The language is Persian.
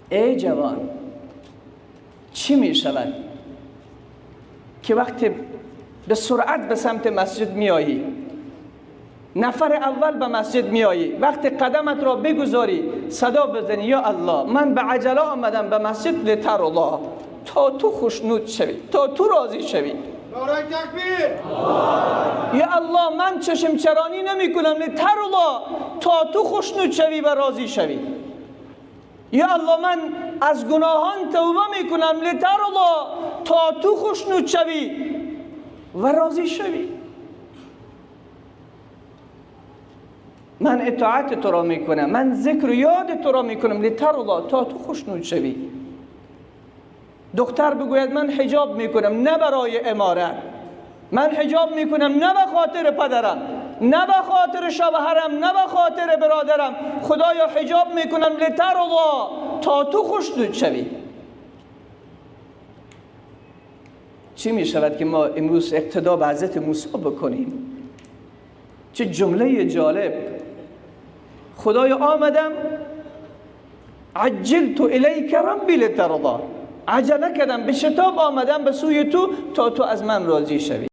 ای جوان، چی می شود که وقتی به سرعت به سمت مسجد میایی، نفر اول به مسجد میایی، وقتی قدمت را بگذاری صدا بزنی یا الله من به عجله آمدم به مسجد لترضا، تا تو خوشنود شوی، تا تو راضی شوی. نعره تکبیر. یا الله من چشم چرانی نمی کنم لترضا، تا تو خوشنود شوی و راضی شوی. یا الله من از گناهان توبه می کنم لترضا، تا تو خوشنود شوی و راضی شوی. من اطاعت تو را میکنم، من ذکر و یاد تو را میکنم لترضا، تا تو خوشنود شوی. دختر بگوید من حجاب میکنم نه برای امارت، من حجاب میکنم نه به خاطر پدرم، نه به خاطر شوهرم، نه به خاطر برادرم، خدایا حجاب میکنم لترضا، تا تو خوشنود شوی. چی میشود که ما امروز اقتدا به حضرت موسی بکنیم؟ چه جمله جالب. خدایا آمدم، عجلت الیک ربی لترضا، عجله کردم، به شتاب آمدم به سوی تو تا تو از من راضی شوی.